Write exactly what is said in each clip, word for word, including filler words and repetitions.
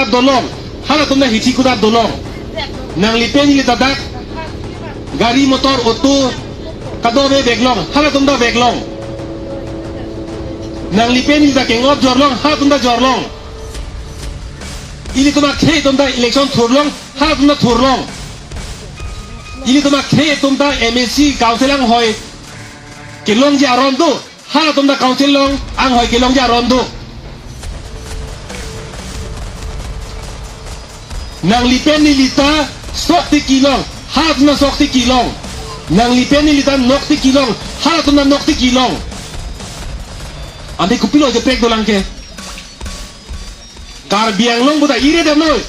dolong, halatum ta hithi kudat dolong. Nangli pen neli ta dak gari motor auto kadove veklong, halatum ta veklong. Nangli pen neli ta kengop jorlong, halatum ta jorlong. Ilitum akhei atum ta election thurlong, halatum ta thurlong. Ilitum akhei atum ta M A C council anghoi kelongji aron do, halatum ta council along anghoi kelongji aron do. Nangli pen neli ta sok tiki long, halatum ta sok tiki long. Nangli pen neli ta nok tiki long, halatum ta nok tiki long. Ante kopilo cheprek dolang ke? Karbi Anglong pu ta ire dem noi.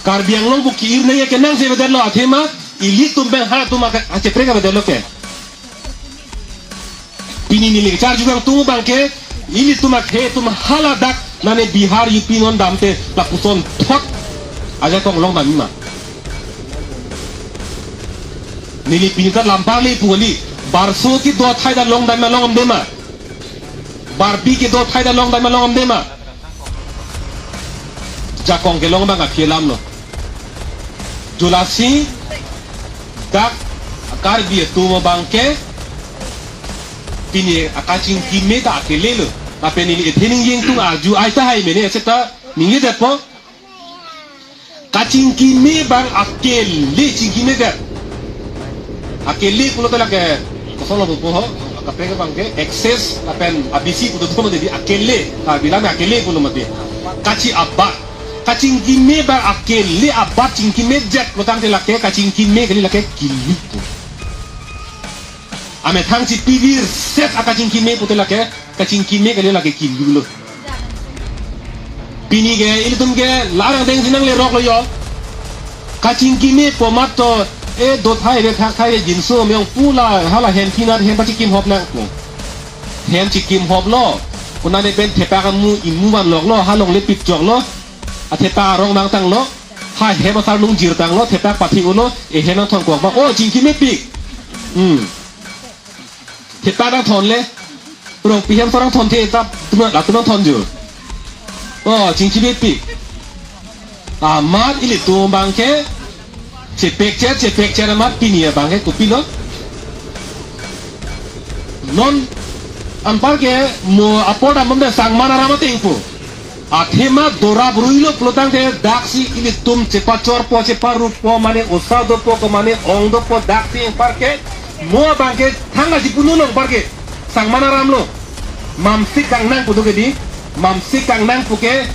Karbi Anglong pu ki-ir nangji ke nangsi avedetlo, athema ilitum pen halatum aka-, acheprek avedetlo ke. Pini neli kacharju kangtung abang ke, ilitum akhei atum hala dak nane Bihar U P non damte lapuson thot ajakong longdam ma. Neli pini ta lamparle pu kali, barso kedo athai ta longdam ma, longdam ma. Barpi kedo athai ta longdam ma, longdam ma. Jakong kelong abang aphi alam lo. Jo lasi dak Karbi atum abang ke pini akachingki me ta akele lo. Lapen neli ethe ningje ingtung arju ai tahai mene seta ningjepo. Kachingki me abang akele chingki me det. Akele pulo ta lake koson lo pupo ho, kaprek abang ke excess lapen abisi pulo to mati di akele, ha, bilang akele pulo mati. Kachi abat. Kachingki me abang akele abat chingki me jet pulo tangte lake kachingki me kali lake kili pu. Amethang chipivirset akachingki me pute lake, kachingki me kali lake kili lo. Pini ke ilitum ke larang deng sinang le rok lo yo. Kachingki me pu amat to, e, do thai re thak thai re jinso meyong pu la hala hem thinat hem pachikim hop nang pu. Hem chikim hop lo. Konane pen thepak amu imu van lok lo, ha longle pit chok lo. Athepak arong nangtang lo. Ha hem asar lungjir tang lo, thepak pathi ulo, e hem nangthon kok ba. O, chingki mepik. Hmm. Thepak nangthon le. Rongpi hem asar nangthon the ta, tuma, latum nangthon jo. O, chingki mepik. Amat ilitum abang ke, chepekche, chepekche amat pini abang ke, kopilo. Non, anpar ke, mo apor dam bom de Sangma Naram ateng pu. Athema dorap ruilo pulo tangte daksi ilitum chepachorpo, cheparupo, mane osa dopo, ko mane ong dopo, daksi anpar ke mo abang ke thangta chipuno lo anpar ke. Sangma Naram lo. Mamsik kangnang pu do ke di. Mamsik kangnang pu ke.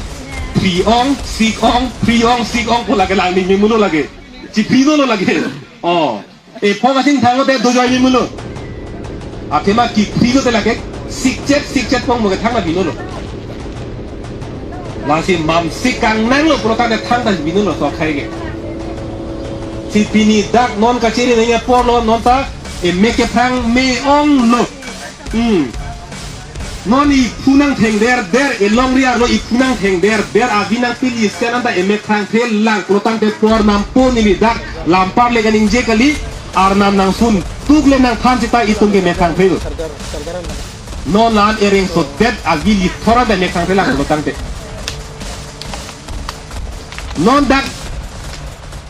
Phri ong, sik ong, phri ong, sik ong pu lake lang ning memulo lake. Chiphri lo lake. Oh. E phok asing thang lo te dojoi memulo. Athema kiphri lo te lake sikchet sikchet pong mo ke thangta bino lo. Lasi mamsik kangnang lo pulo tangte thangta bino lo sok hai ke. Si pini dak non kachiri nangji apor lo non ta e me kephrang me ong lo. Hmm. Non iphu nangthengder der, elongri arlo iphu nangthengder der, avi nangpili isen anta emek thrangthe lang, pulo tangte por nampo neli dak, lampar le kaningje kali, arnam nangsun, tuk le nangthan seta itum ke emek thrangthe lo. Non lan ereng sodet avi lithor anta emek thrangthe lang, pulo tangte. Non dak,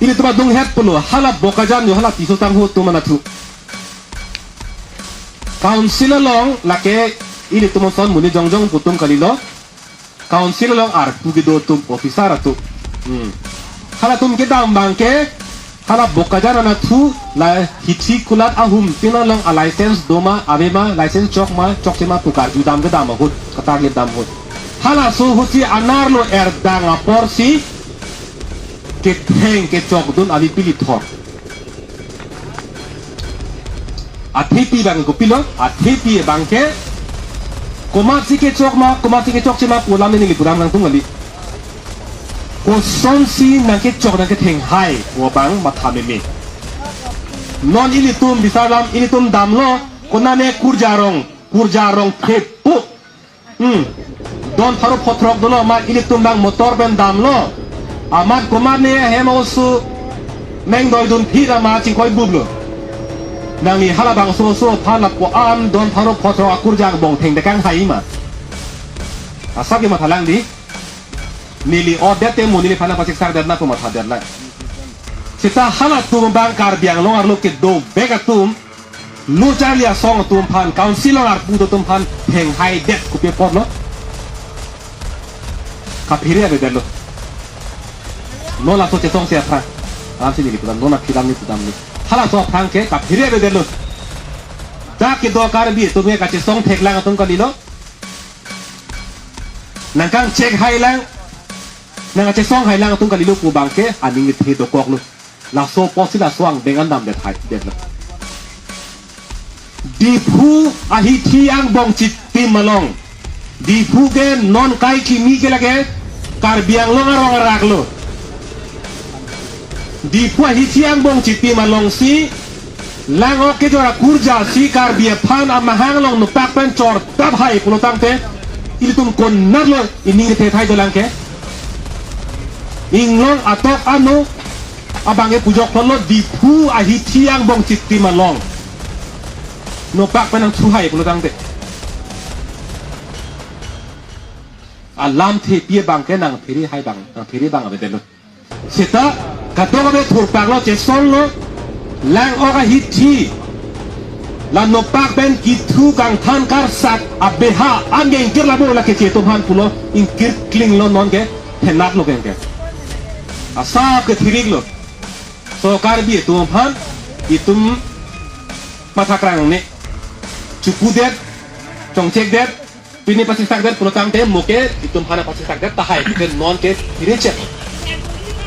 ilitum adunghet pulo, hala Bokajan yo, hala Tisso tanghu atum anatthu. Council along lake ilitum ason muni jongjong pu atum kalilo. Council along arpu kedo atum officer atum. Hmm. Halatum kedam abang ke hala Bokajan anatthu la hithi kulat ahum tin along a license doma avema license chokma chokchema pu karjudam kedam ahut katar kedam ahut. Halaso ahutsi anerlo erdang aporsi ketheng kechokdun avi pili thor. Athepi abang kopilo, athepi abang ke komatsi kechokma, komatsi kechokchema pu alam neli pudam nangtum kali. Kosonsi nangkechok nangketheng hai pu abang matha meme. Non ilitum bisar alam ilitum damlo, konane kurja rong, kurja rong thepu. Hmm. Don pharo phothrok dolo amat ilitum abang motor pen damlo. Amat komatne hem osu mengdoidun phit amat chingkoi bublo. Nangli halabangso oso aphan lapu-an don pharo phothrok akurja angbong thengdekang hai ma. Asap ke mathalang di. Neli odet te mo neliphan nangpacheksak det na pu matha det na. Seta halatum abang Karbi Anglong arlo kedovek atum, lo charli asong atum aphan, council along arpu atum aphan phenghai det kopi apotlo. Kaphere ave detlo. Non laso chesong si aphrang. Alam si neli pudam, non aphi lam neli pudam ni. Halaso aphrang ke kaphere ave detlo. Dak kedo Karbi atum ke kachesong theklang atum kalilo. Nangkangchek hailang, nangkachesong hailang atum kalilo pu abang ke aning kethe dokoklo. Laso apotsi laso angbeng an damdet hai detlo. Diphu ahithi angbong chitim along. Diphu ke non kai kimi ke lake Karbi Anglong arong araklo. Diphu ahithi angbong chitim alongsi lang-ok kejor akurja si Karbi aphan amahang along nopak pen chortap hai pulo tangte, ilitum konatlo ining kethe thai dolang ke. Inglong atok ano abang ke pujok thonlo Diphu ahithi angbong chitim along. Nopak pen nangthu hai pulo tangte. Alamthe pi abang ke nangphere hai abang, nangphere abang ave detlo. Seta kadokave thurpaklo, chesonglo, lang-ok ahithi. La nopak pen kithu kangthan karsak abeha an ke ingkir labo la keche atum aphan pulo, ingkir klinglo non ke thenatlo ke ke. Asap ke thiriklo. So Karbi atum aphan itum mathakrang ne. Chuku det, chongchek det, pini pacheksak det pulo tangte mo ke itum aphan pacheksak det tahai ke non ke thiri chek.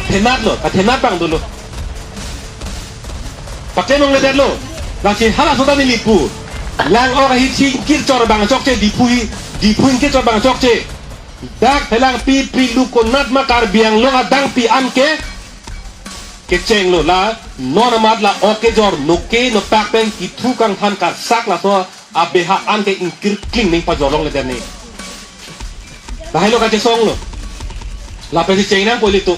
Thenatlo, kathenat abang dolo. Paklem longle detlo. Lasi halaso ta neli pu. Lang-ok ahithi ingkir chor abang chokche, Diphu hi, Diphu ingkir chor abang chokche. Dak helang pi pri lu konat ma Karbi Anglong adang pi an ke kechenglo la, non amat la-ok kejor noke nopak pen kithu kangthan karsak laso abeha an ke ingkir kling ning pajor longle det ni. Lahai lo kachesonglo. Lapensi cheng nangpo ilitum.